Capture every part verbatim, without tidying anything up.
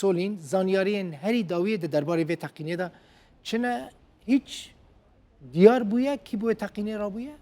Solîn, zanyariyên herî dawiyê di derbarê vê teqînê de çi ne? Hîç diyar bûye kî bi wê teqînê rabûye?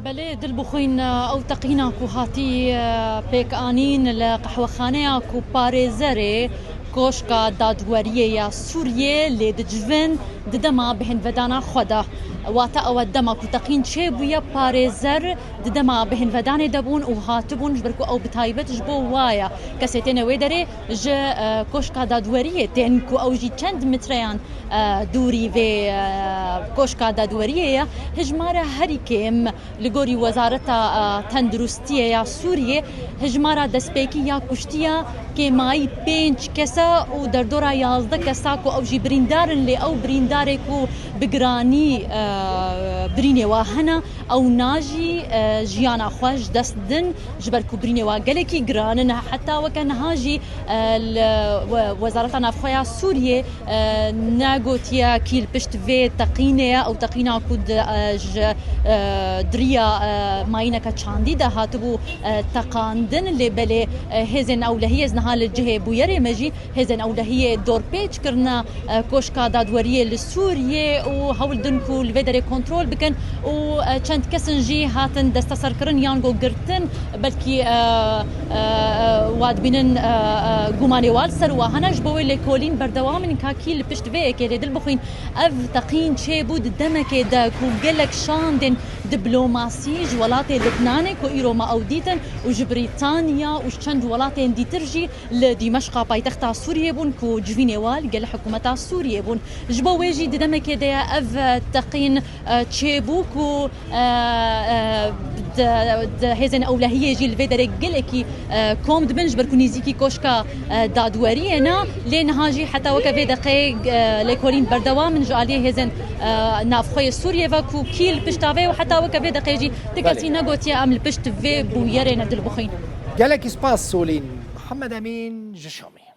Belê, Dilbixwîn, ew teqîna ku hatî, e, pêkanîn li qehwexaneya ku parêzerê Koşka Dadweriyê ya Sûriyê lê dicivin di dema bihênvedana xwe de. Wate ew e, dema ku teqîn çêbûye, parêzer di dema bihênvedanê de bûn û hatibûn, ji ber ku ew bi taybet ji bo wa ye. Kesê têne wê derê ji, e, Koşka Dadweriyê tên ku ew jî çend mitreyan, e, dûrî vê, e, Koşka Dadweriyê ye. Hijmara herî kêm li gorî Wezareta, e, Tenduristiyê ya Sûriyê, hijmara destpêkî ya kuştiya kêmayî pênc kes e û derdora yazdeh kes e ku ew jî birîndar in, lê ew birîndarê ku bi giranî, e, birînê wa hene, ew najî, e, jiyana xwe ji dest din, ji ber ku birînê wa gelekî giran in. Heta weke niha jî, e, li we-, Wezareta Navxwe ya Sûriyê, e, negotiye kî li pişt vê teqînê ye. Ew teqîna ku di, e, ji, e, di riya, e, mayîneke çandî de hatibû, e, teqandin, lê belê, e, hêzên ewlehiyê niha li cihê bûyerê me jî, hêzên ewlehiyê dorpêç kirine, e, Koşka Dadweriyê li Sûriyê û hewl din ku li vê derê kontrol bikin û, e, çend kesin jî hatin desteserkirin yan go girtin, belkî, e, e, e, wa dibînin, e, e, gumanê wa li ser wa hene. Ji bo wê lêkolîn berdewam in ka kî li pişt vê yekê, lê Dilbixwîn, ev teqîn çêbû di demekê de ku gelek şandên diplomasî ji welatê Libnanê ku îro me ew dîtin û ji Brîtanya û ji çend welatên dîtir jî li Dîmeşqa paytexta Sûriyê bûn ku civînê wa li gel hikûmeta Sûriyê bûn. Ji bo wê jî di demekê de ye ev teqîn, e, çêbû ku, e, e, di, di hêzên ewlehiyê jî li vê derê gelekî, e, kom dibin, ji ber ku nîzîkî koşka, e, dadweriyê ne, lê niha jî heta weke vê deqê, e, lêkolîn berdewam in ji aliyê hêzên, e, navxweyê Sûriyê ve ku kî li pişta vê û heta weke vê deqê jî ti kesî negotiye em li pişt vê bûyerê ne, Dilbixwîn. Gelekî spas Solîn. Mihemed Emîn ji Şamê.